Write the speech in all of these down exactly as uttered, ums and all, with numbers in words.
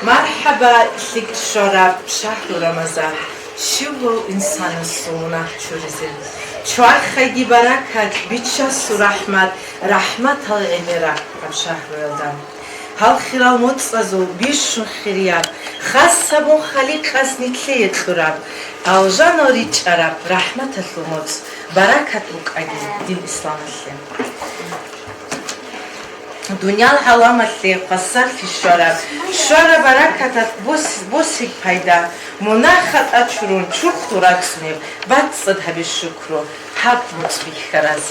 МархӀаба, лъикӀ щвараб шагьру Рамазан, щивав инсанасул мунагь чуризе. Чвахайги баракат, биччасул рахӀмат, рахӀматал гӀемераб гьаб шагьруялда. Гьал хирал моцӀазул бищун хирияб, хас гьабун Халикъас нилъее кьураб, алжанал ричӀчӀараб рахӀматалъул моцӀ, баракат букӀаги дин исламалъе. Дуниял гӀаламалъе хвасарлъи щвараб, щвараб баракаталъ бос-, босиги пайда, мунагь-хатӀа чурун чурхдул рацӀцӀунеб, бацӀцӀад гьабе шукру гьаб моцӀ бихьараз.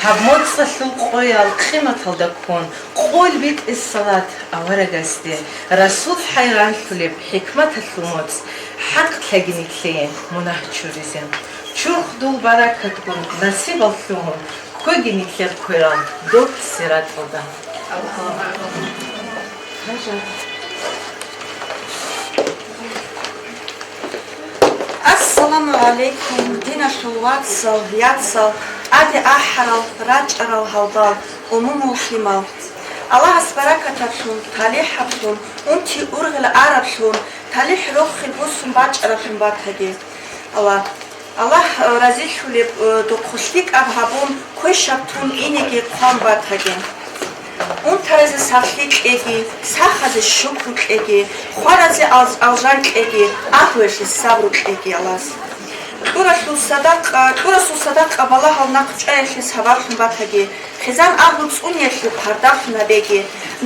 Гьаб моцӀалъул къоял къиматалда ккун, къойил битӀи салат аварагасде, Расул хӀайранлъулеб хӀикматалъул моцӀ, хӀакълъаги нилъее мунагь чуризе. Чурхдул баракатгун насибал лъугьун, кквеги нилъер кверал доб сираталда. Ассаламу гӀалайкум, диналъул вацал, яцал, тӀаде ахӀарал, рачӀарал гьалдал, умумул лъимал. Аллагьас баракатаблъун, талихӀаблъун, унти-ургъел араблъун, талихӀ рохел бусун бачӀараблъун батаги. Аллагь, Аллагь разилъулеб, э, духъ лъикӀаб гьабун, квешаб тун инеги хъван батаги. Унтаразе сахлъи кьеги, сахазе шукру кьеги, хваразе алж-, алжан кьеги, агьлуялъе сабру кьеги, Аллагьас. Кьуралъул садакъа, кьурасул садакъа балагьал нахъчӀваялъе сабаблъун батаги, хъизан агьлу цӀуниялъе пардалъун гьабеги,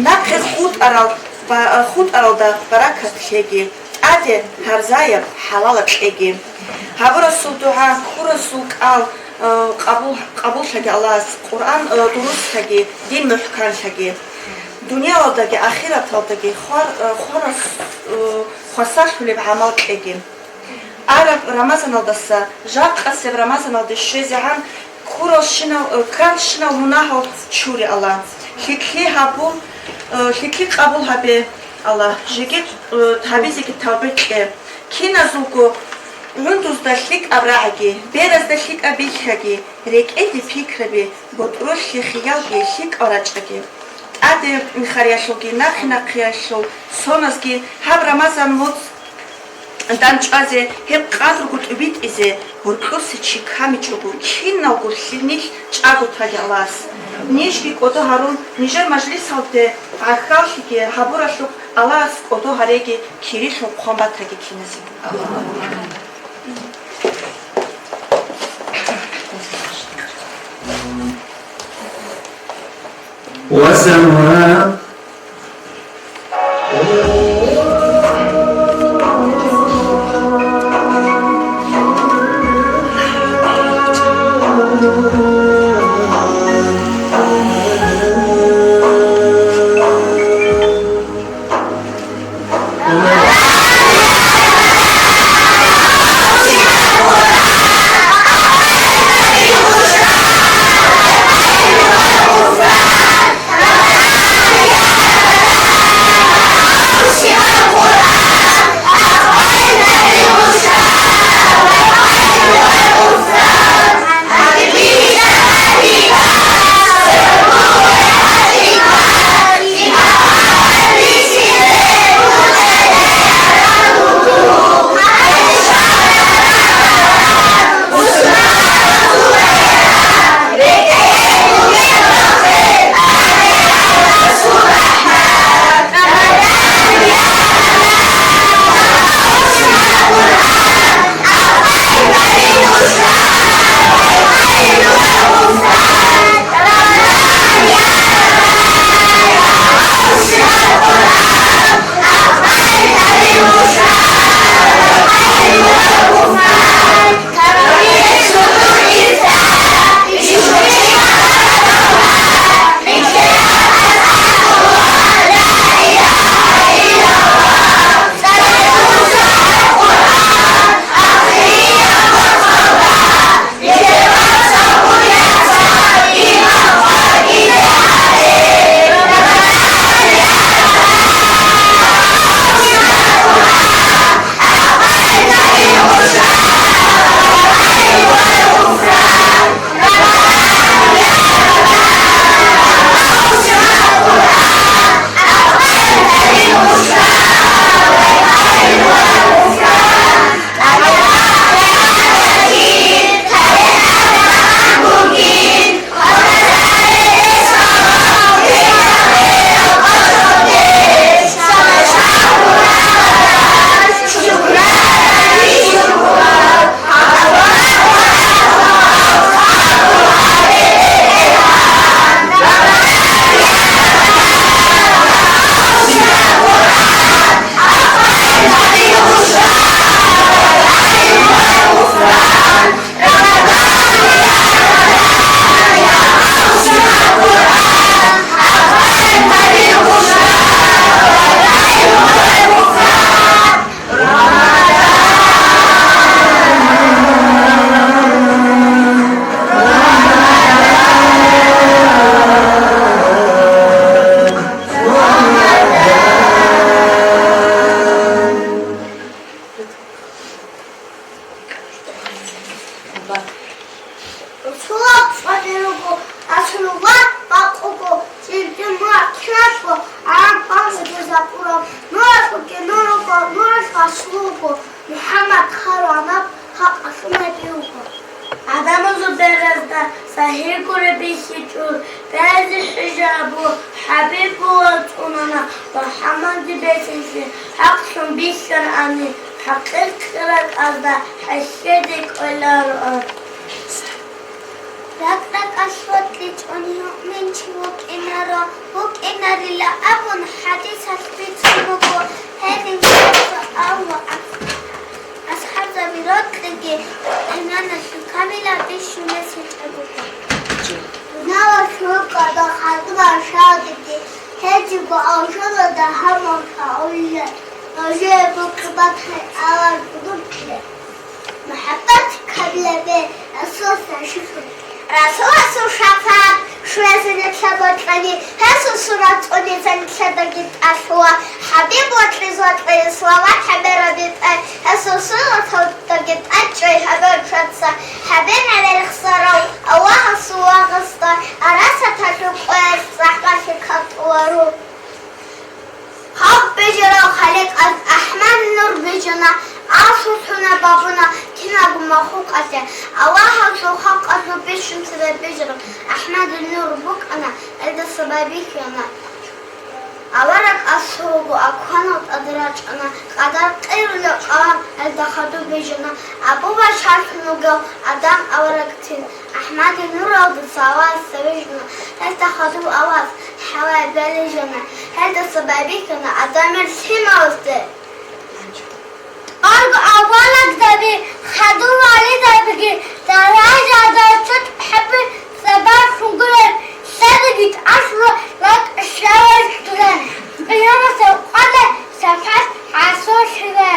нахъе хутӀарал ба-, хутӀаралда баракат лъеги, тӀаде гьарзаяб хӀалалаб кьеги. Гьабурасул дугӀа, ккурасул кӀал, э, къабул, къабуллъаги Аллагьас, Къуръан, э, дурусаги, дин мухӀканлъаги. Дуниялалдаги ахираталдаги хвар-, э, хварас-, э, хвасарлъулеб гӀамал кьеги. Араб Рамазаналдаса жакъасеб Рамазаналде щвезегӀан ккуралщинал, э, ккаралщинал мунагьал чури, Аллагь. ЛъикӀлъи гьабун, э, лъикӀлъи къабул гьабе, Аллагь. Жеги, э, гьабизеги тавбе кье. Киназулго гӀундузда лъикӀаб рагӀаги, беразда лъикӀаб бихьаги, рекӀеде пикраби, ботӀролъи, хиялги, лъикӀал рачӀаги. ТӀаде хириялъулги нахъе-нахъеялъул соназги гьаб Рамазан моцӀ данчӀвазе, гьеб къадрго тӀубитӀизе, гьоркьосе чи камичӀого, киналго лъи-, нилъ чӀаго таги Аллагьас. Нижги кӀодо гьарун, нижер мажлисалде гӀахьаллъиги гьабуралъухъ Аллагьас кӀодо гьареги, кирилъун хъван батаги киназе. وسواء. Расулал цӀваде руго, Расулуллагь бакъ буго, жиндир мурад киналго, гӀараб бакъиде закъураб, нуралъулги нур руго, нуралъ Расул вуго, МухӀаммад хъалаанаб, хӀакъалъул набий вуго. Адамазул беразда загьир гури бихьичӀо, беразе хӀижаб абу, ХӀабибулла цӀунана ва МухӀаммадил бецинлъи хӀакълъун бихьароани, хӀакъикъи ракӀалда хӀехьеде кӀолароан. РакӀ-ракӀалъ вокьичӀони муъминчи вукӀинаро, вукӀинарила абун хӀадисалъ бицун буго, гьедин Аллагь. АсхӀабзаби рокьиги иманалъул камилаб бищунес гьечӀеб буго. Дуниялалъул къадар хадур шагьидги, гьединго алжаналда гьамал кьаулел, нужее букӀи батани Аллагь гурулъе. МухӀаббат кабилебе Расуласда щиб? Расуласул шапагӀат щвезе нилъ бокьани, гьесул сурат цӀунизе нилъедаги тӀалъула. ХӀабиб вокьизе вокьизе салават гьабизе битӀе, гьесул сурат гьелдаги тӀадчӀей гьабе нилъеца. ХӀабиб гӀемер рехсарав Аллагьасул лагъасда, арасаталъул къоялъ захӀмалъи кантӀуларо. Халкъ бижарав Халикъас АхӀмадил нур бижана, асул сунат бабуна киналго махлукъалъе. Аллагьасул халкъалъул бищун цебе бижарав АхӀмадил нур букӀана, гьелдаса байбихьана. Авараг асул вуго, акванал тӀаде рачӀана, къадар кьирулеб къавам гьелда хадуб бижана. Абу-Башарлъун вугев Адам аварагцин АхӀмадил нуралдаса Аллагьас цеве вижуна, гьесда хадуб Аллагьас хӀалал бижана, гьелдаса байбихьана Адамил лъималазде. Къаркъа аварагзаби, хадув валидабиги даражаялда чӀухӀаби сабаблъун гуреб, лъадаги тӀалъула ракӀ щваралдалъун, къиямасеб къоялъ шапагӀат гьабулъила.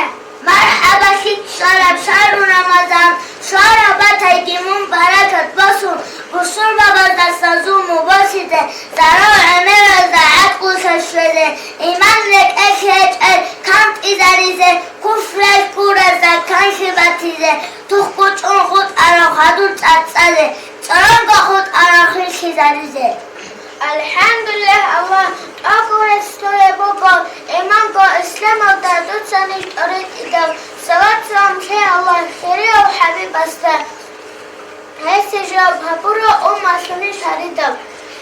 МархӀаба, лъикӀ щвараб шагьру Рамазан, щвараб батайги мун баракат босун, бусурбабаздаса зулму босизе, зарал гӀемеразда гӀакълу щвезе, иман рекӀелъ гьечӀел кантӀизаризе, куфралъ гуразда канлъи батизе, тухкъ чӀун хутӀарав хадур цӀацӀазе, цӀоранго хутӀарав хирлъизаризе. АлхӀамдулиллагь, Аллагь, тӀокӀаб рецц буго, иманго исламалда дуца ниж тӀоритӀидал, салат-салам лъе, Аллагь, хирияв хӀабибасда. Гьесие жаваб гьабура умматалъул ниж гьаридал.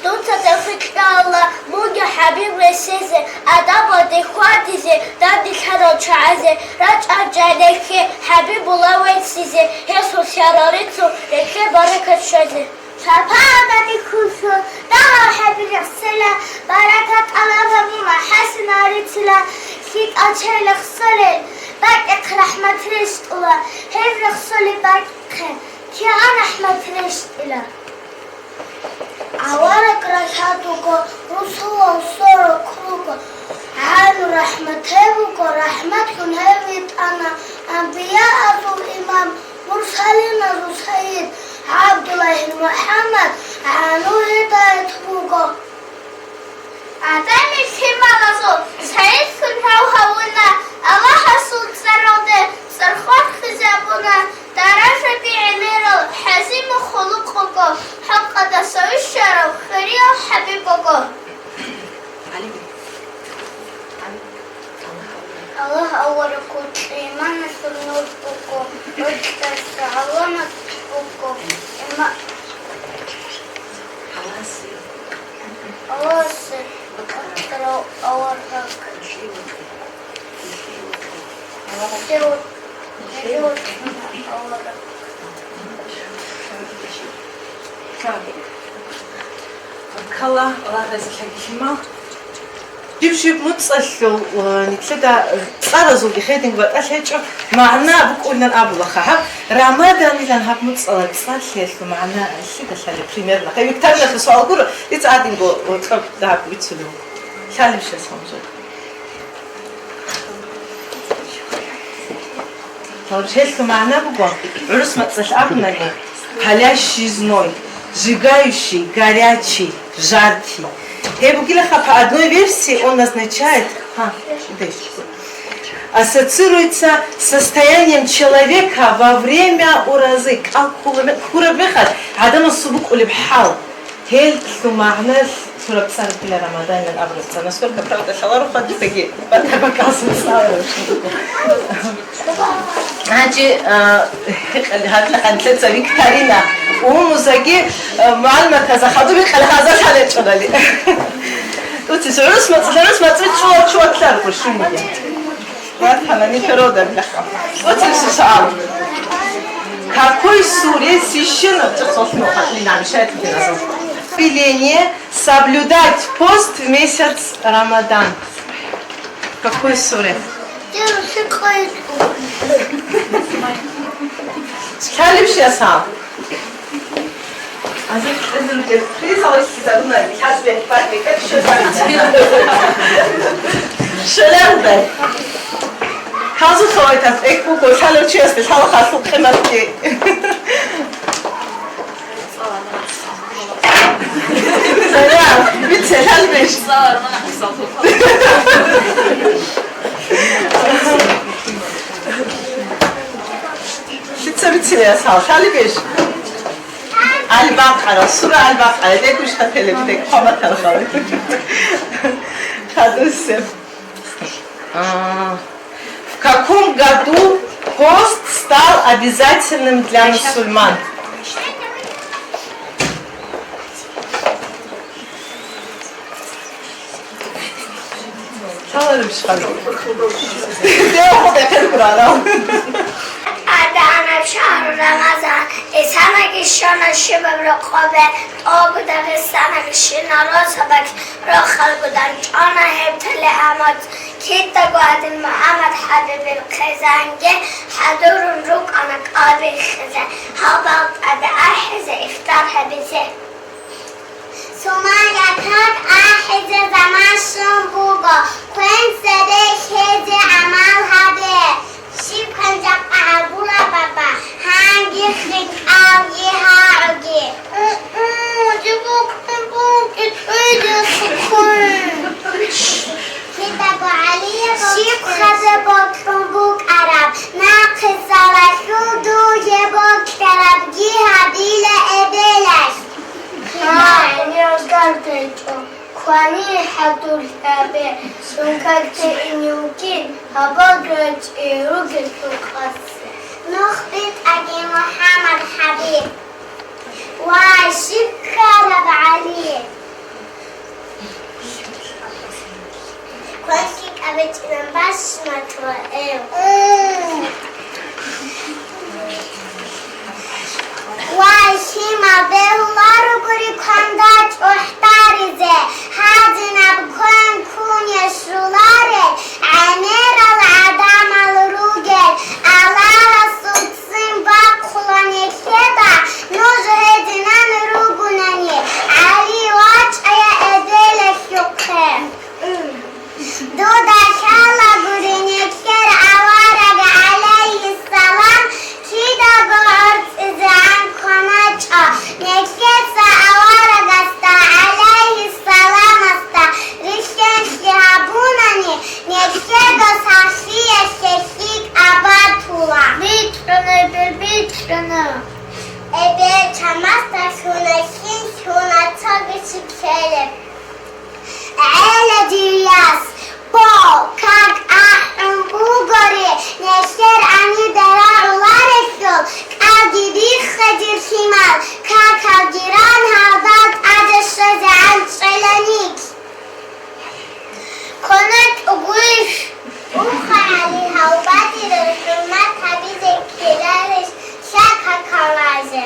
Дуца тавфикъ кье, Аллагь, мунги хӀабиб ресезе, адабалде хьвадизе, данде лъарал чагӀазе, рачӀарал жал рехе, хӀабибулла веццизе, гьесул лъарал риццул рекӀелъе баракат щвезе. ШапагӀаталъе хьулъул дагьал хӀаби рехсела, баракат тӀалаб гьабун, махӀасин гьарицила, лъикӀал чагӀи рехсолел бакӀихъ рахӀмат рещтӀула, гьел рехсолеб бакӀихъе кигӀан рахӀмат рещтӀила. Авараг рахӀат вуго, Расулалъул рокъ руго, гӀану рахӀмат гьев вуго, рахӀматлъун гьев витӀана, анбияазул имам, мурсалиназул сайид ГӀабдуллагьил МухӀаммад гӀану гьидаят буго. Адамил лъималазул сайидлъун гьав гьавуна, Аллагьасул цӀаралде цӀар хурхизабуна, даражаби гӀемерал, хӀазиму хулукъ буго, халкъалдаса вищарав хирияв хӀабиб буго. Аллагь аварагасул иманалъул нур буго, гӀурцӀиялъул гӀаламат буго, има-, Аллагьасе вацӀцӀадав авараг. Баркалла, Аллагь разилъаги, лъимал. Жиб-жиб муцӀалъул, э, нилъеда, э, цӀаразулги хединг батӀалъ гьечӀо, магӀна букӀунилан абулаха. Гьаб Рамаданилан гьаб муцӀала цӀалъиялъул магӀна лъида лъалеб примерно? Гьеб виктарилалъул суал гуро, дица гьадинго, э, кьоб дагьаб бицунев вуго. Лъалеб щас гьанже? Гьелъул магӀна буго, гӀурус мацӀалъ абунаго, палящий зной, сжигающий, горячий, жаркий. Гьеб бугилаха, по одной версии он означает, гьа, деш. Ассоциируется с состоянием человека во время уразы, кӀал ккураб мехалъ гӀадамасул букӀунеб хӀал. Гьелъул магӀна лъураб цӀар бугила Рамаданилан абураб цӀар. Насколько правда лъаларо хадисаги батарбакалъун цӀаларав. Гьанже, а, гьадла гьанлъеца викторина. Умузаги, а, мугӀалиматаза хадур гьикъала гьаза лъалечӀунали. Уцис гӀурус мацӀ-, гӀурус мацӀи чӀула чувак лъарго шумиги. Ватхана, не природа, бляха. Уцис суал. Какой суре священно, ну, хатли нам мешает, тебе назад. Повеление соблюдать пост в месяц Рамадан. Какой суре? Лъалеб щас гьав? Азир кьезе ругел хъизалъ хьизабуна, лъалбе, барбе, как щолардай. Щолардай. Хазухъа вайтас экӀ буго, лъалев чиясде лъала халъул къиматги. Салам, бице, лъалбеш. Лъица бицинеяс гьал, лъалебеш? Аль-Бакъара, сура Аль-Бакъара, декӀущ хателеб, декӀ хъваматархъали. Хадусеб. А, в каком году пост стал обязательным для мусульман? Лъалареб щиб? Дев хъубехъе ккурала. Аданаб шагьру Рамазан, исанаги щона щибаб рокъобе, тӀобу Дагъистаналъ щинал росабалъ рохалгун чӀона гьеб телегӀамац. Кидаго гьадин МухӀаммад ХӀабибил хъизанги хӀадурун рукӀана кӀалбихьизе, гьал балтӀаде ахӀизе, ифтар гьабизе. Сумая как ахӀизе заман щун буго, хъвен цебе лъезе гӀамал гьабе. Щиб хъван жакъа гьабула, баба, гьанги хикъалги гьагӀуги. У-у, диб букӀин букӀи, цӀуйдесухъун. Кидаго ГӀалияб щиб хъазе бокьун букӀараб, нахъе залалъул дуе бокьарабги гьабила эбелалъ. Гьа, гьенир азгар гьечӀо. Квани хӀадур гьабе, сункагте ине вукӀин, гьабал гьечӀи ругелъул къасе. Нух битӀаги, МухӀаммад ХӀабиб. Вай, щиб ккараб, ГӀали! Кванлъи кӀабичӀилан бащунатула эв. Вай, лъимал, бегьуларогури кванда чӀухӀдаризе, гьадинаб квен ккун яшруларел гӀемерал гӀадамал ругел, Аллагьасул ццин бахъула нилъеда, нуж гьединан ругунани, ГӀали вачӀая эбелалъухъе. Дуда лъала гури нилъер авараг, гӀалайгьиссалам, кидаго гӀорцӀизегӀан кваначӀо. Нилъеца аварагасда, гӀалайгьиссаламасда, рилълъенлъи гьабунани, нилъего сахлъиялъе лъикӀаб батула. БичӀчӀана, эбел, бичӀчӀана. Эбел чамасда лъуна, хин лъуна, цоги чи ккелеб. ГӀела, дир яс, по, как ахӀун бугори, нилъер гӀанида рагӀуларелъул, кӀалги биххе, дир лъимал, какалги ран, гьалда тӀаде щвезегӀан чӀела нилъ. КваначӀогойищ? Уха, ГӀали, гьав батирал хӀурмат гьабизе ккеларищ, лъа какал разе.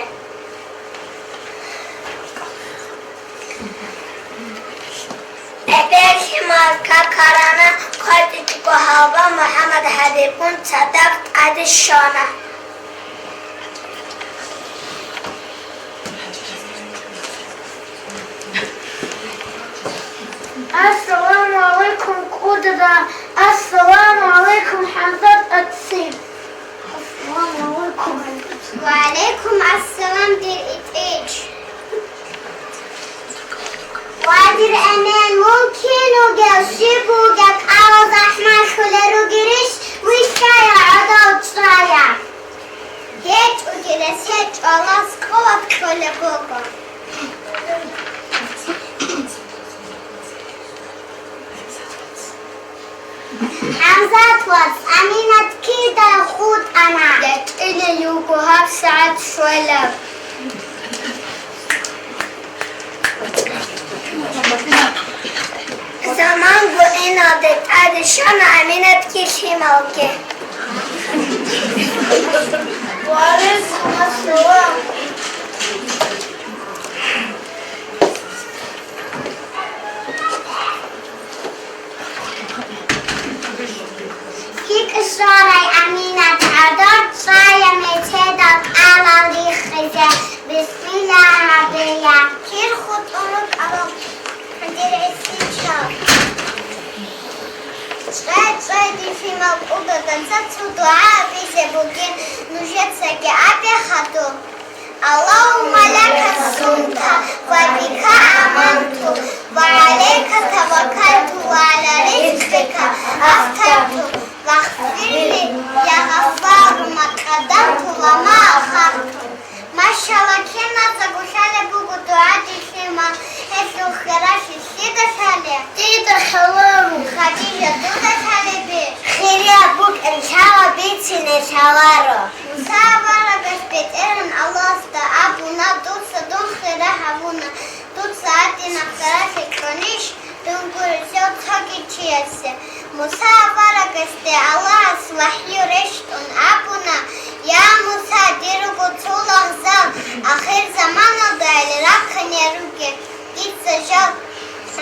Эбел лъимал какал рана, кватӀичӀого гьалба МухӀаммад ХӀабибун цадахъ тӀаде щвана. Ассаламу гӀалайкум, кӀудиял! Ассаламу гӀалайкум, ХӀамзат ТӀатӀсир! Ассаламу гӀалайкум! Ва гӀалайкум ассалам, дир итӀич! Ва дир эмен, мун кин вугев, щиб вугев, кӀала захӀмалъулел ругерищ? Лесет чӀвалас къуват кьолеб буго. ХӀамзат вац, Аминат кида хутӀана? ЯтӀилел руго гьабсагӀат щвелаб. Заман гугӀиналде тӀаде щвана Аминатги лъималги. Валейкум ассалам. ЛъикӀ щварай, Аминат, гӀодор чӀвая мецеда кӀалал рихизе. Бисмиллагь гьабея. Кир хутӀун рукӀарал дир гӀисинчал. ЧӀвай, чӀвай, дир лъимал кӀудодаца цо дугӀа абизе бугин, нужецаги абе хадур. اللهم لك صمت وبك آمنت وعليك توكلت وعلى رزقك أفطرت فاغفر لي يا غفار ما قدمت وما أخرت. Машалла, киназдаго лъалеб буго дугӀа, дир лъимал, гьелъул хиралъи лъида лъалеб? Дида лъаларо. Хадижа, дуда лъалеб? Хирияб букӀин лъала, бицине лъаларо. Муса аварагас БетӀергьан Аллагьасда абуна: «Дуца дун хира гьавуна, дуца гьадинаб хиралъи кьунищ дун гуресев цоги чиясе?» Муса аварагасде Аллагьас вахӀю рещтӀун абуна: «Я Муса, дир руго цо лагъзал, ахирзаманалда гӀел рахъине ругел. Дица жал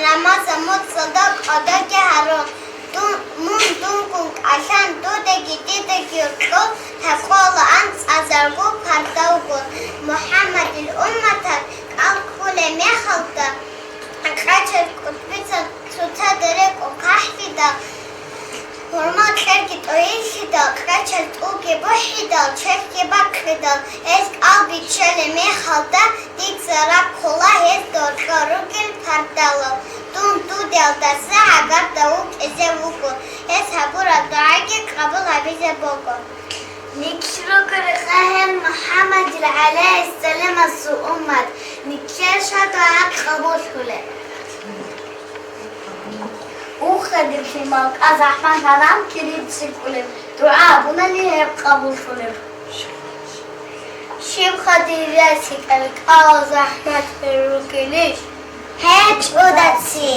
рамазан моцӀалда кӀодаги гьарун, дун, мун дунгун кӀалъан, дудаги дидаги кьун гьекъолаан цӀазарго пардавгун». МухӀаммадил умматалъ кӀал кколеб мехалда, къачал кӀутӀбицан цоцазда рекӀун хъахӀлъидал, гьурмал кьерги тӀогьиллъидал, къачал тӀулги бухӀидал, черхги бакълъидал, гьез кӀал биччалеб мехалда, дица раккула гьез доркьа ругел пардалал. Дун дудаялдаса гӀагарда вукӀизе вуго, гьес гьабураб дугӀаги къабул гьабизе буго. Нилъ руго рекъа гьел МухӀаммадил гӀалайгьиссаламасул уммат, нилъер щай дугӀа къабуллъулеб? Ухха, дир лъимал, кӀал-захӀмат гьарам кири цӀикӀкӀулеб, дугӀа абунани гьеб къабуллъулеб. Щибха дир ясикьаби, кӀал-захӀмат ругелищ? ГьечӀо, даци.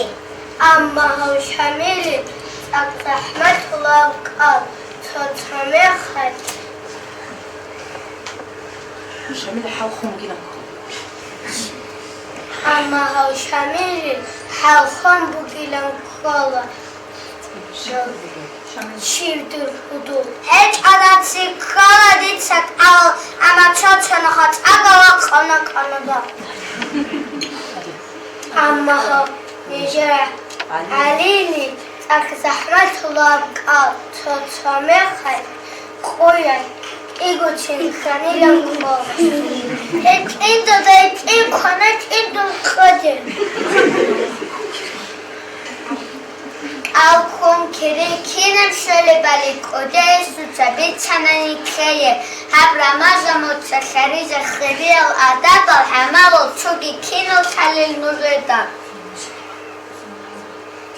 Амма гьав Шамилил цӀакъ захӀматулаб кӀал цо-цо мехалъ. Шамил хӀалхун бугилан ккола. Амма гьав Шамилил хӀалхун бугилан ккола. Щив дур худул? ГьечӀо, даци, ккола дица кӀал, амма цо-цо нухалъ цӀакъ гьава къона-къона ба. Амма гьав нижер ГӀалини цӀакъ захӀматулаб кӀал цо-цо мехалъ къояй кӀигоцин хьанилан ккола. Гьеб кӀиндуда гьеб кӀин квана, кӀиндул къоде. КӀал ккун кири кинаб щолебали кӀудиясда бицана нилъее. Гьаб рамазан моцӀалъ гьаризе хириял адабал, гӀамалал цоги кинал лъалел нужеда.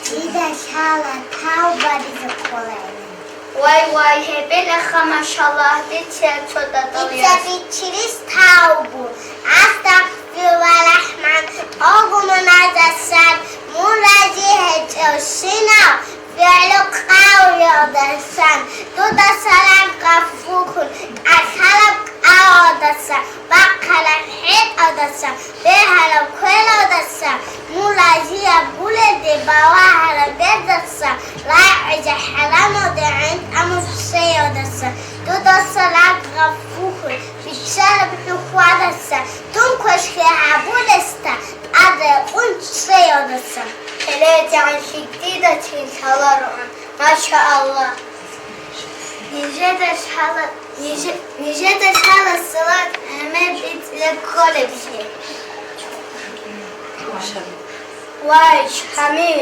Дида лъала тавбаризе кколайилан. Вай, вай, гьебелаха, машаллагь, дица цо дадал дица яс биччирищ тавбу. Астагъфируллагь, рахӀман, тӀогу муназасан, мун рази гьечӀевщинав, фигӀлу къавиялдасан, дуда салам гъафурхъун, тӀалъалаб кӀалалдаса, бахъараб хӀетӀалдаса, бегьараб квералдаса, мун разияб гьулелде балагьараб бердаса, рагӀизе хӀарамалде гӀин тӀамун цеялдаса, дуда салам гъафурхъун, биччараб хӀухьвадаса, дун квешлъи гьабулесда тӀад рекъон цеялдаса. ХӀелетягӀан лъикӀ дида цин лъалароан, машааллагь. Нижеда лъала, нижеда лъала салат гӀемер бицӀизе кколеблъи. Вай, Шамил,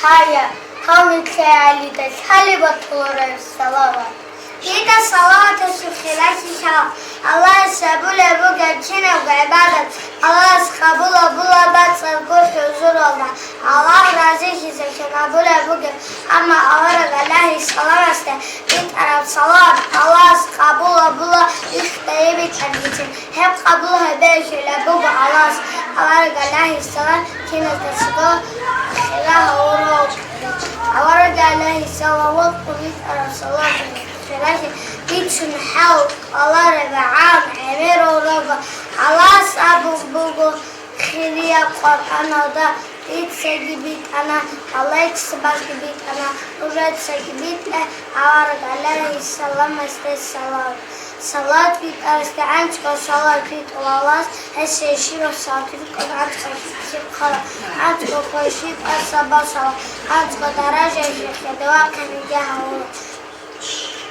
гьая, гьав нилъее ГӀалида лъалеб батулареб салават. Дида салаваталъул хиралъи лъала. Аллагьас гьабулеб бугеб кинабго гӀибадат Аллагьас къабул гьабула бацӀцӀадго хӀузуралда. Аллагь разилъизехъин гьабулеб бугеб, амма авараг гӀалайгьиссаламасде битӀараб салават Аллагьас къабул гьабула ихтайи битӀарабгицин. Гьеб къабул гьабеялъулеб буго Аллагьас авараг гӀалайгьиссалам киназдаго хира гьавурав. Авараг гӀалайгьиссалам вокьун битӀараб салаваталъул хиралъи бицун хӀал кӀваларебгӀан гӀемерал руго. Аллагьас абун буго хирияб Къуръаналда: «Дицаги битӀана, малаикзабазги битӀана, нужецаги битӀе авараг гӀалайгьиссаламасде салават». Салават битӀарасде анцӀго салават битӀула Аллагьас, гьесие щибаб салават рикӀкӀун анцӀго лъикӀлъи ккола, анцӀго квешаб тӀасабал салават, анцӀго даражаялъе хӀедула, хъиги гьавула.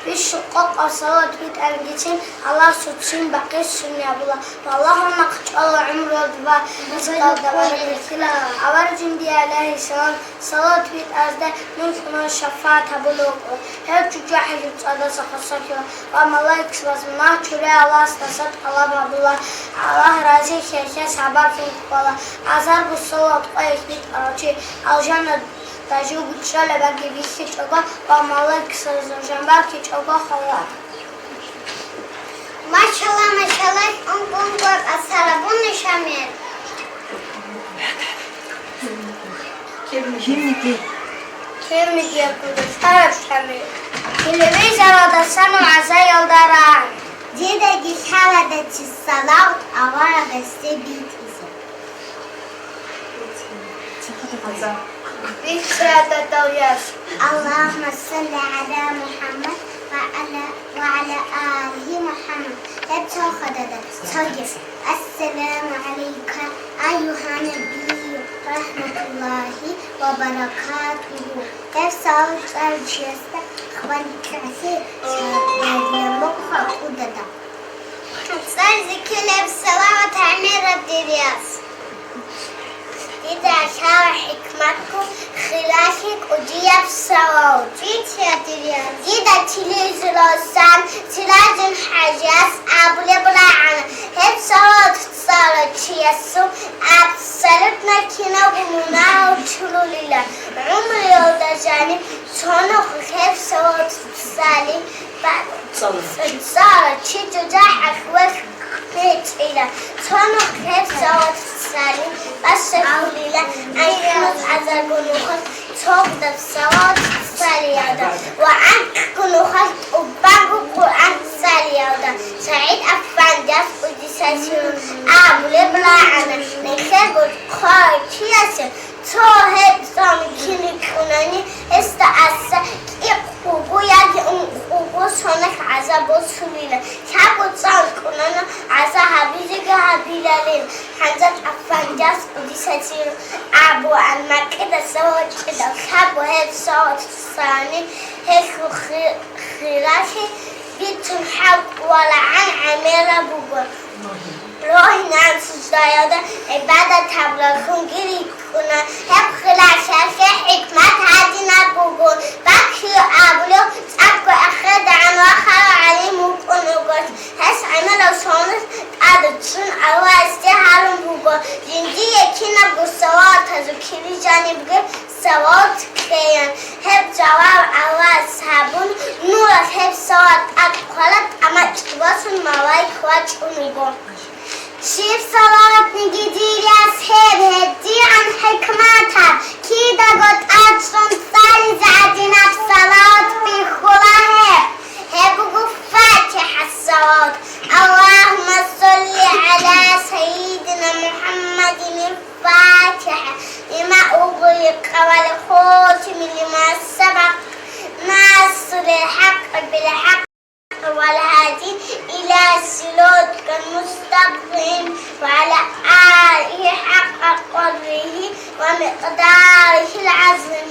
Бищун къокъаб салават битӀарабгицин Аллагьасул ццин бахъизе суннат гьабула ва Аллагьул нахъ чӀвала гӀумруялда ва ризкъиялда баракат ккола. Авараг жиндие гӀалайгьиссалам салават битӀарасда мун кьуна шафагӀат гьабулев вукӀула. Гьев чӀужугӀадасе хвасарлъула ва малаикзабаз мунагь чураян Аллагьасдаса тӀалаб гьабула. Аллагь разилъиялъе сабаблъун ккола. Азарго салават къоялъ битӀарав чи алжанада жугьутӀ щолеб баги бихьичӀого ва малаикзабазул жамагӀат бихьичӀого хвела. Машалла, машалла, ункъо-ункъо тӀасарабуни, Шамил. Кимниги. Кимниги аккула, Шамил. Телевизоралдасан вагӀзаялда ран. Дидаги лъала деци салават аварагасде битӀизе. Бихьа, дадал яс. اللهم صل على محمد وعلى، وعلى آل محمد. Гьеб цо хадада, цоги. السلام عليك أيها النبي ورحمة الله وبركاته. Гьеб салават цӀалев чиясда хваликьаси сабаблъун буго хадада. ЦӀализе ккелеб салават гӀемераб, дир яс. Дида лъала хӀикматго хиралъи кӀудияб салават. Дида телевизоралдасан Сиражин хӀажияс абулеб рагӀана: гьеб салават цӀалев чиясул абсолютно кинабго мунагь чурулила. ГӀумруялда жаниб цо нух гьеб салават цӀали Цо-, цо-, цо-, чи жужахӀалъ вехь гьечӀила. Цо нух гьеб салават цӀали бащалъулила анкьнус азарго нухалъ цогидаб салават цӀалиялда ва анкьго нухалъ тӀубанго Къуръан цӀалиялда. СагӀид Афандияс, къуддиса сирругьу, абулеб рагӀана: нилъерго хъварав чиясе цо гьеб цӀалун кин рикӀкӀунани, гьесда аса кӀикъ буго яги ункъ буго соналъ гӀазаб босулила. Лъабго цӀалун кӀунани, гӀазаб гьабизеги гьабилалин. ХӀанзат Афандияс, къуддиса сирругьу, абуан, макьидаса вачӀидал лъабго гьеб салават цӀалани, гьелъул хи-, хиралъи бицун хӀал кӀвалагӀан гӀемераб буго. Рогьинан суждаялда гӀибадат гьабураллъунги рикӀкӀуна. Гьеб хиралъиялъе хӀикмат гьадинаб буго. Баккио абулев цӀакъго ахирдагӀан вахарав гӀалим вукӀун вуго. Гьес гӀемерал соналъ тӀадчӀун Аллагьасде гьарун буго: жиндие кинабго салаватазул кири жанибги салават кьеян. Гьеб жаваб Аллагьас гьабун, нуралъ гьеб салават тӀад хъвала, тӀамачӀ босун малаик вачӀун вуго. Щиб салаватниги, дир яс, гьеб гьедигӀан хӀикматаб, кидаго тӀадчӀун цӀализе гӀадинаб салават бихьула гьеб. Гьеб буго ФатихӀа салават. اللهم صل على سيدنا محمد الفاتح لما أغلق والخاتم لما سبق ناصر الحق بالحق والهادي إلى صراطك المستقيم وعلى آله حق قدره ومقداره العظيم.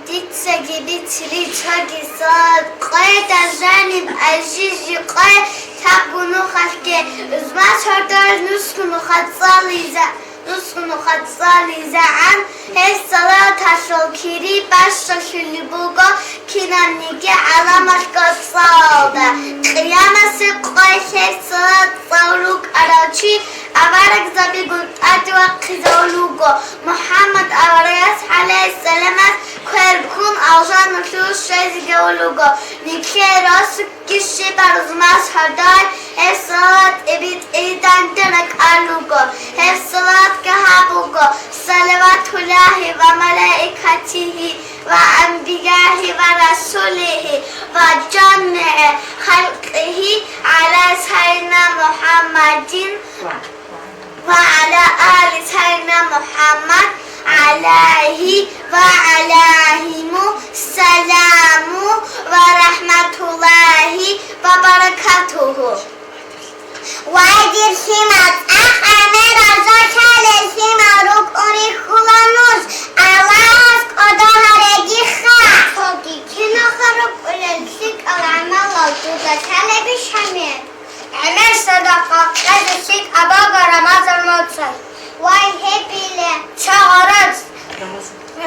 Дицаги бицили цоги салават къоялда жаниб ажижи къоялъ лъабго нухалъги узмас гьордор нусго нухалъ цӀализе. Нухъа цӀализегӀан, гьеб салаталъул кири бащалъулеб буго кинабниги гӀаламалъго цӀалалда. Къиямасеб къоялъ гьеб салат цӀалулев вукӀарав чи аварагзабигун тӀаде вахъизавулев вуго. МухӀаммад аварагас, гӀалайгьиссаламас, квер ккун алжаналъув щвезегӀан вуго. Нилъее росу Гьеб щибаб рузмаз гьадал гьеб салат тӀибитӀиданде ракӀалуго, гьеб салатги гьабуго: салаватуллагьи ва малаикатигьи ва анбияигьи ва расулигьи ва жамигӀи халкъигьи гӀала сайидина МухӀаммадин ва гӀала али сайидина МухӀаммад, гӀалайгьи ва гӀалайгьиму саламу ва рахӀматуллагьи ва баракатугьу. Вай, дир лъимал, цӀакъ гӀемер разалъалел лъимал рукӀун рихьула нуж, Аллагьас кӀодо гьарегиха. Цоги киналха рукӀунел лъикӀал гӀамалал дуда лъалебищ гьамер? ГӀемер садакъа кьезе лъикӀаб буго Рамазан моцӀалъ. Вай, гьеб иле. Цо гъораз,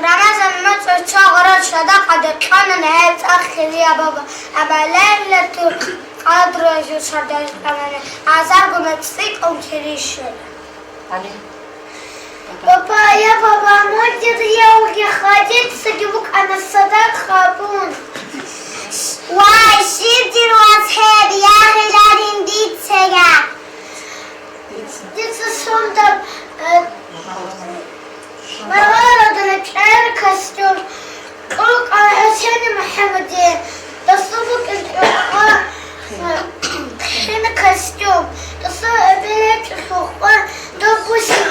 Рамазан моцӀалъ цо гъораз садакъаде кьанани, гьеб цӀакъ кирияб буго, амма Лайлатул Къадруялъул сордоялъ кьанани, гьазарго моцӀ цӀикӀкӀун кири щола. Баба, я баба, мун дир яги хадицаги вукӀана садакъа абун. Вай, щиб дир вас гьеб, ягъиларин дицая? Дица сундаб, э, маргӀараб рекӀел костюм, кьукъан ХӀусейни МухӀаммадие, досул букӀин кьукъан, э, хин костюм, досул эбел гьечӀолъухъ, доб бус-,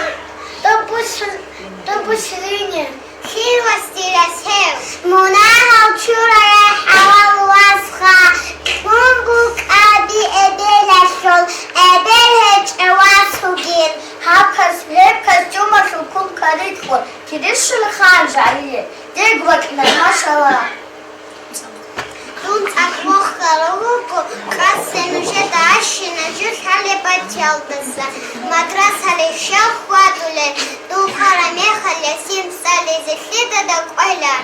доб бус-, доб бусрине. Лъил вас дир вас гьев? Мунагьал чураяй хӀалал васха, кьун букӀаби эбелалъул, эбел гьечӀев вас вугин. Гьаб кас-, гьеб костюмалъул ккун кариклъун, кири щола хан жагьилие, дего бакӀина, машалла. Дун цӀакъ вохарав вуго, къасе нужеда ащина жо лъалеб батиялдаса, мадрасалде щал хьвадулел, дун хвараб мехалъ ясин цӀализе лъидада кӀвела?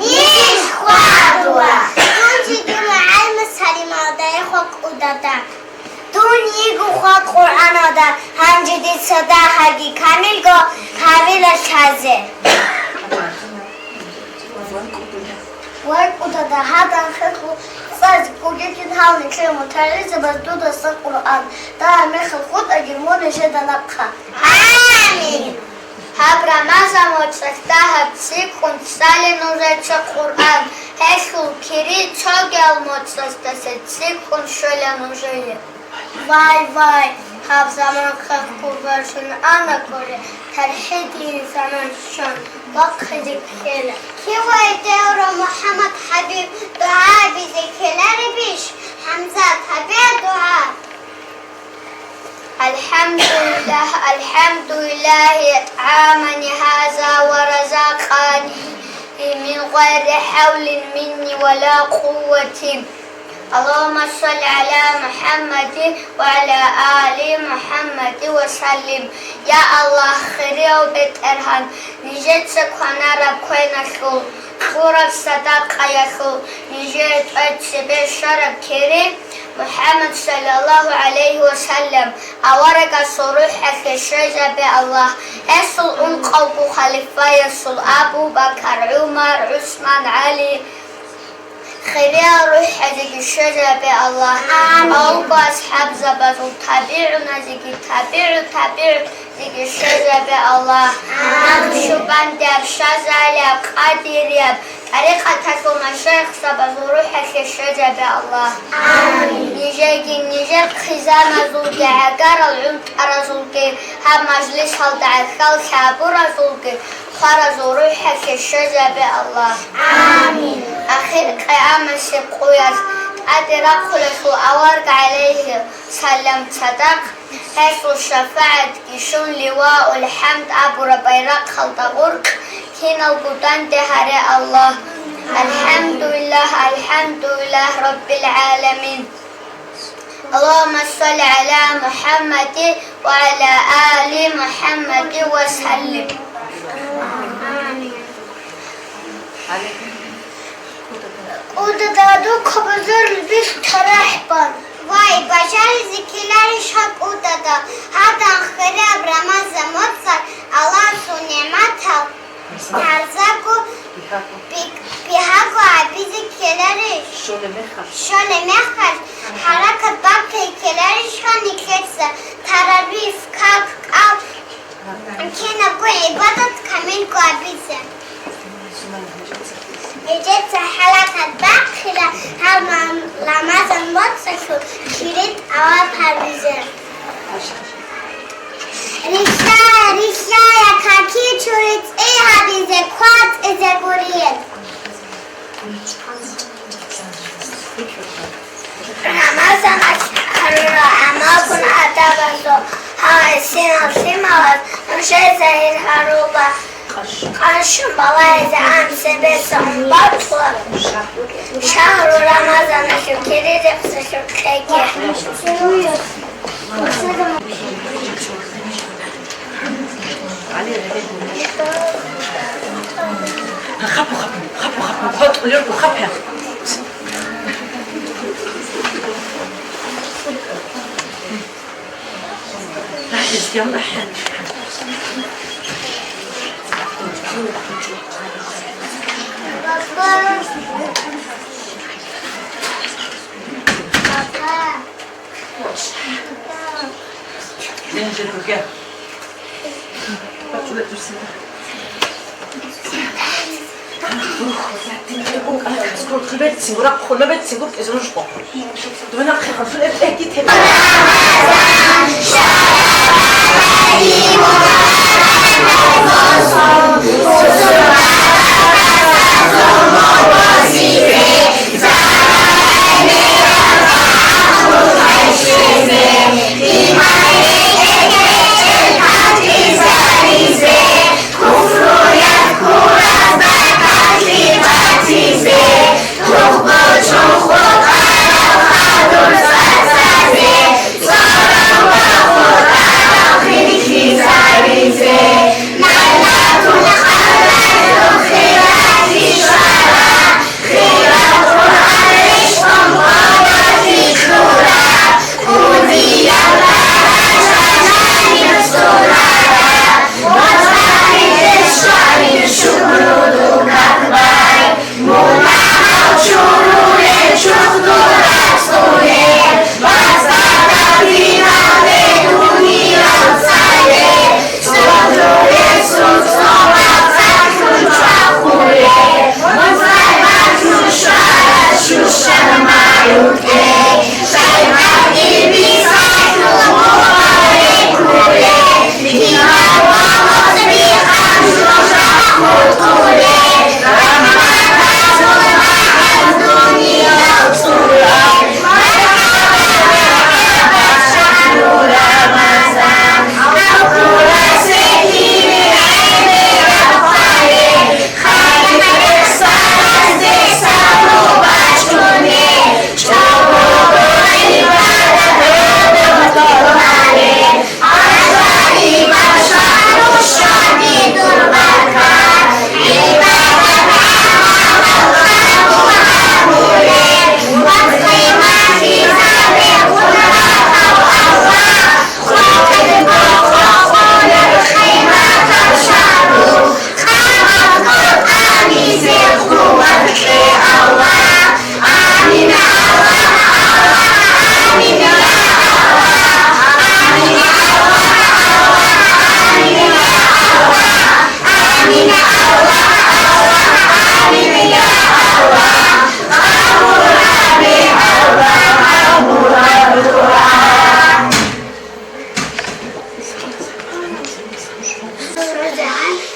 Ниж хвадула. Дун жиги мугӀалимас гьарималда эхо кӀудада. Дун йиго хва Къуръаналда, гьанже дица дагьаги камилго гьавила лъазе. Вай, кӀудада, гьадан хехго цӀазе бугебгин гьал нилъер мутагӀилзабаз дудасан Къуръан дагьаб мехалъ хутӀаги мун нижеда нахъа. Амин! Гьаб Рамазан моцӀалъ дагьаб цӀикӀкӀун цӀале нужеца Къуръан, гьелъул кири цогиял моцӀаздаса цӀикӀкӀун щола нужее. Вай, вай, гьаб заман хехго бачун ана кколе, тархӀидин заман щун, вахъизе ккела. Кивай девро МухӀаммад ХӀабиб, дугӀа гьабизе ккеларебищ? ХӀамзат, гьабе дугӀа. الحمد لله، الحمد لله أطعمني هذا ورزقني من غير حول مني ولا قوة. اللهم صل على محمد وعلى آل محمد وسلم. Я Аллагь, хирияв БетӀергьан, нижеца кванараб квеналъул, кьураб садакъаялъул, нижее тӀоцебе щвараб кири, МухӀаммад саллаллагьу гӀалайгьи ва саллам аварагасул рухӀалъе щвезабе, Аллагь, гьесул ункъавго халифаясул Абу Бакар, ГӀумар, ГӀусман, ГӀали, хириял рухӀалъеги щвезабе, Аллагь. Амин. Авго асхӀабзабазул, табигӀуназеги, табигӀу табигӀу зеги щвезабе, Аллагь. Амин. Нахъшубандияб, Шазалияб, Къадирияб тӀарикъаталъул машайихзабазул рухӀалъе щвезабе, Аллагь. Амин. Нижеги, нижер хъизаназулги, гӀагарал гӀунтӀаразулги гьаб мажлисалда гӀахьаллъи гьабуразулги хваразул рухӀалъе щвезабе, Аллагь. Амин. Ахир къиямасеб къоялъ тӀаде рахъулелъул авараг гӀалайгьи салам цадахъ, гьесул шафагӀатги щун, Ливаул ХӀамд абураб байрахъалда гъоркь киналго данде гьаре, Аллагь. الحمد لله، الحمد لله رب العالمين. اللهم صل على محمد وعلى آل محمد وسلم. КӀудада дур хабазарулъ бихьун тарахӀ бан. Вай, бажаризе ккеларищ гьаб КӀудада, гьадан хираб Рамазан моцӀалъ Аллагьасул нигӀматал гьарзаго, би-, бигьаго гьабизе ккеларищ? Щолеб мехалъ, щолеб мехалъ, хӀаракат бахъизе ккеларищха нилъеца таравих, как, кӀал, кинабго гӀибадат камилго гьабизе? ГьечӀеца хӀаракат бахъила гьаб Рамазан моцӀалъул кири тӀаваф гьабизе. Рилълъая, рилълъая, какичури цӀи гьабизе, кватӀизе гурин. Рамазаналъ гьарурал гӀамалгун гӀадамазул гьал гӀисинал лъималаз нужее загьир гьарула. Къанщун балагьизе гӀан цебеса ун батула. Шагьру Рамазаналъул кири рехсалъукьеги. Хапу, хапу, хапу, хапу, хапу, хапу.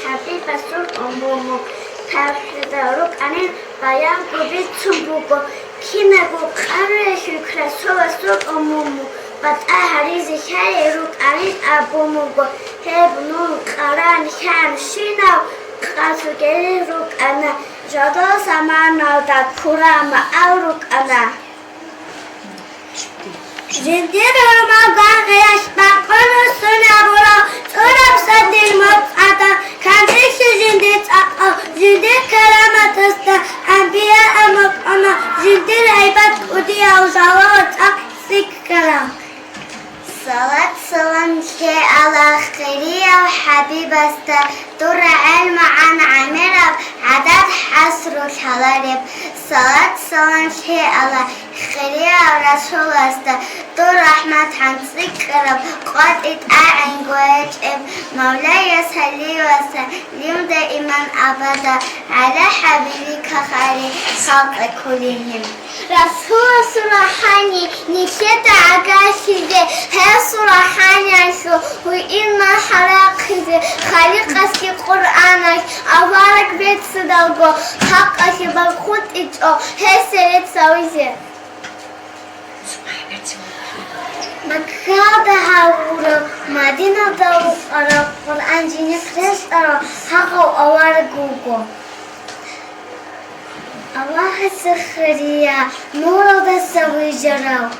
ХӀабибасул умуму тавхидал рукӀанин баянго бицун буго, кинабго къарулъе хьул Красовасул умуму батӀа гьаризе хьайи рукӀанин абун буго, гьеб нур къаран хӀанщинав къасугери рукӀана, жодор заманалда курамаал рукӀана. Жиндир гьурмал гвангъиялъ бакъун руссун абурав, цӀураб садил моцӀ гӀадав, кантӀилъи жиндир цӀакъав, жиндир караматасда анбияа букӀуна, жиндир гьайбат кӀудияв, жалал цӀакъ цӀикӀкӀарав. Салат-салам лъеала хирияв ХӀабибасда, дур рагӀел магӀан гӀемераб, гӀадад-хӀасру лъалареб. Салат-салам лъеала хирияв Расуласда, дур рахӀматгӀан цӀикӀкӀараб, къватӀи тӀагӀинго гьечӀеб. Мавлая салли ва саллим даиман абада гӀала хӀабибика хайри халкъи куллигьим. Расуласул рахӀани нилъеда гӀагарлъизе, гьесул рахӀаниялъул гьуинал хӀарахъизе, Халикъасги Къуръаналъ авараг берцидалго, хӀакъалъе баркъутӀичӀо гьесие рецц гьавизе. Маккаялда гьавурав, Мадиналда вукӀарав, Къуръан жинихъ рещтӀарав гьагъав авараг вуго. Аллагьасе хирияв, нуралдаса вижарав.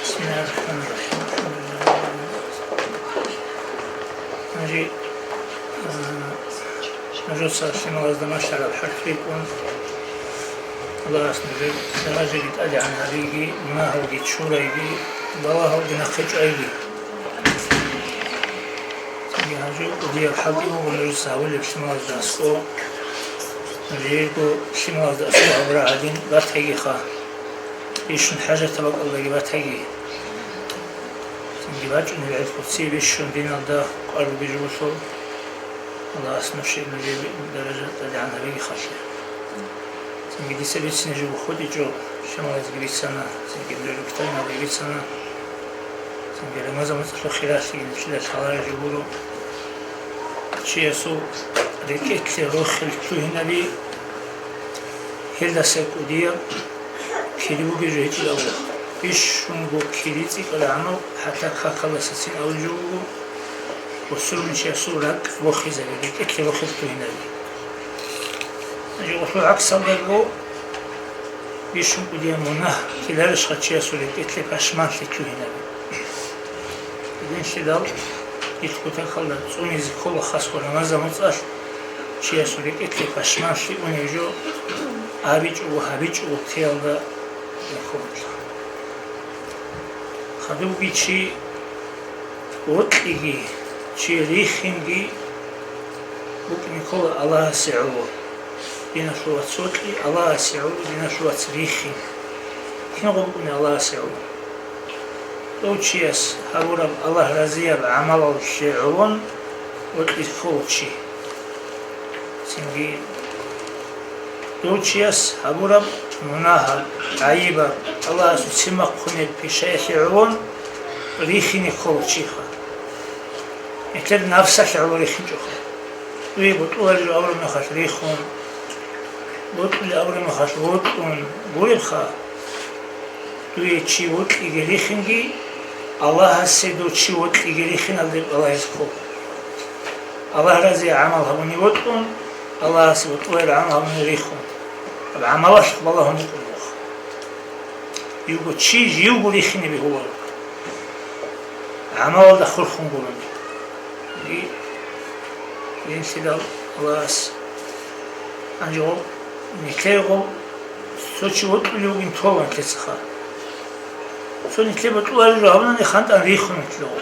بسم الله الرحمن الرحيم. الحمد لله رب العالمين. Гьанже, а, нужеца лъималазда малъараб хӀарп рикӀкӀун, Аллагьас нужер даражаги тӀадегӀан гьабиги, мунагьалги чурайги, балагьалги нахъе чӀвайги. Цинги гьанже кӀудияб хӀалтӀи буго нужеца гьабулеб лъималазда аскӀо. Нужеего лъималазда аскӀо гьабураб гьадин батагиха. Бищун хӀажатаб бакӀалдаги батаги. Цинги бачӀунеб гӀелхъуци бищун диналда къварилги жугьутӀул. Аллагьас нуши нужее даража тӀадегӀан гьабиги халъе. Цинги дица бицине жо бухъутӀичӀо, лъималазги бицана, цинги дурерукканалги бицана. Цинги Рамазан моцӀалъул хиралъиги нилъеда лъалареб жо гуро. Чиясул рекӀелъе рохел лъугьинаби, гьелдаса кӀудияб кири бугеб жо гьечӀила Аллагь. Бищунго кири цӀикӀкӀараб гӀамал хӀатта какалдасацин абулеб жо буго, бусурманчиясул ракӀ бохизаби, рекӀелъе рохел лъугьинаби. Гьанже гъолъул гӀаксалдаго бищун кӀудияб мунагь ккеларищха чиясул рекӀелъе пашманлъи лъугьинаби? Гьединлъидал ил кутакалда цӀунизе ккола хасго Рамазан моцӀалъ чиясул рекӀелъе пашманлъи унеб жо абичӀого, гьабичӀого ккеялда рехун. Хадубги чи вокьиги, чи рихинги букӀине ккола Аллагьасе гӀоло. Диналъул вац вокьи Аллагьасе гӀоло, диналъул вац рихин. Кинго букӀуна Аллагьасе гӀоло? Дов чияс гьабураб Аллагь разияб гӀамалалъе гӀолон вокьизе ккола чи. Цинги дов чияс гьабураб мунагьаб, гӀайибаб, Аллагьасул цимахъунеб пишаялъе гӀолон рихине ккола чиха. Нилъер нафсалъе гӀоло рихинчӀоха. Дуе бутӀулареб жо абураб мехалъ рихун, бутӀулеб абураб мехалъ бутӀун гуребха. Дуе чи вокьиги рихинги, Аллагьасе дов чи вокьиги рихиналде Аллагьас ккола. Аллагь разияб гӀамал гьабуни вокьун, Аллагьасе бутӀулареб гӀамал гьабуни рихун. Гьаб гӀамалалъухъ балагьун букӀун буго. Живго чи живго рихине бегьуларо, гӀамалалда хурхун гурони. И, инсидал Аллагьас гьанже нилъего Цо чи вокьулев вугин тола нилъецаха. Цо нилъе бутӀулареб жо гьабунани хантӀан рихун нилъего.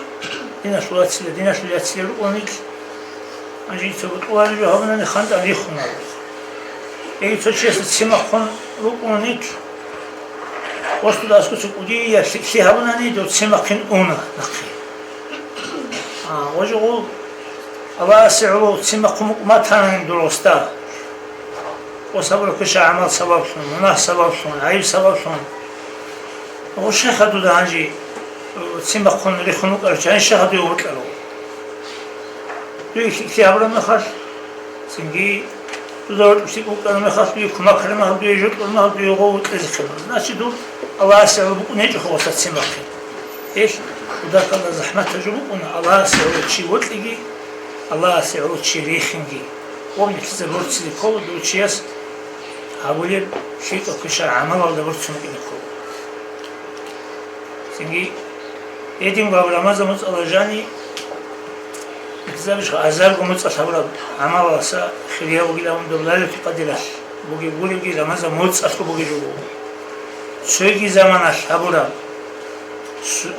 Диналъул вацила, диналъул яцила рукӀун нилъ. Гьанже цо бутӀулареб жо гьабунани хантӀан рихун абу. Яги цо чиясда цимахъун рукӀун нилъ. Гъосуда аскӀоса кӀудияб лъикӀлъи гьабунани дов цимахъин уна нахъе. А, гъожо гъов Аллагьасе гӀоло цимахъун букӀун батанани дургъоста. Ва сабур куша гӀамал сабаблъун, мунагь сабаблъун, гӀайиб сабаблъун. Гъушеха дуда гьанжи, э, цимахъун рихун вукӀарав чи, гьанжеха дуе вокьарав. Дуе лъикӀлъи гьабураб мехалъ, цинги дуда рокьулъ букӀараб мехалъ, дуе кумек гьабураб мехалъ, дуе жо кьураб мехалъ, дуе гъов кьезе ккела. Значит, дур Аллагьасе гӀоло букӀун гьечӀо гъосда цин бахъин. Гьелъ кӀудакалда захӀматаб жо букӀуна, Аллагьасе гӀоло чи вокьиги, Аллагьасе гӀоло чи рихинги. Гъов нилъеца борцизе ккола дур чияс гьабулеб лъикӀаб квешал гӀамалалда борцун букӀине ккола. Цинги, гьединго гьаб Рамазан моцӀалъ жани, бихьизабищха, азарго моцӀалъ гьабураб гӀамалалдаса хирияб бугилан доб Лайлатул Къадралъ бугеб гуребги Рамазан моцӀалъго бугеб жо буго. Цоги заманалъ гьабураб су-, э,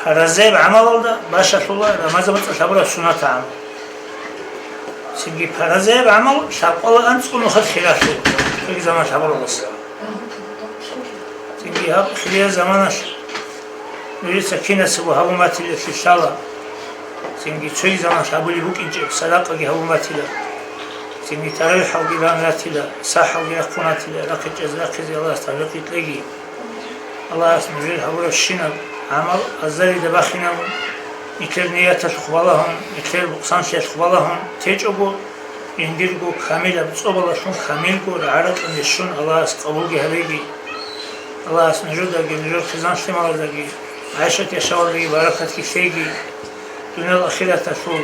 паразаяб гӀамалалда бащалъула Рамазан моцӀалъ гьабураб суннатаб гӀамал. Цинги паразаяб гӀамал лъабкъоялда анцӀго нухалъ хиралъула, цоги заманалъ гьабураб буго. Цинги гьаб хирияб заманалъ нужеца киназдаго гьабун батилалъе лъала. Цинги цоги заманалъ гьабулеб букӀинчӀеб садакъаги гьабун батила. Цинги таравихӀалги ран ратила, сахӀалги рахъун ратила, рахъинчӀез рахъизе Аллагьас тавфикъ кьеги. Аллагьас нужер гьабурабщинаб гӀамал азарида бахинабун, нилъер нияталъухъ балагьун, нилъер букъсанлъиялъухъ балагьун течӀого, жиндирго камилаб цӀобалалъун камилго рагӀа-ракьалде щун Аллагьас къабулги гьабеги. Аллагьас нужедаги, нужер хъизан-лъималаздаги, гӀайшат-яшавалдаги баракатги лъеги. Дуниял ахираталъул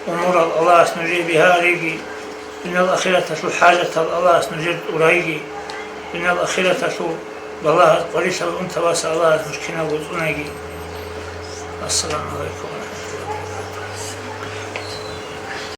умурал Аллагьас нужее бигьа ареги. Дуниял ахираталъул хӀажатал Аллагьас нужер тӀурайги. Дуниял ахираталъул балагьаз къварилъарал унтабаца Аллагьас нуж киналго цӀунаги. Ассаламу гӀалайкум.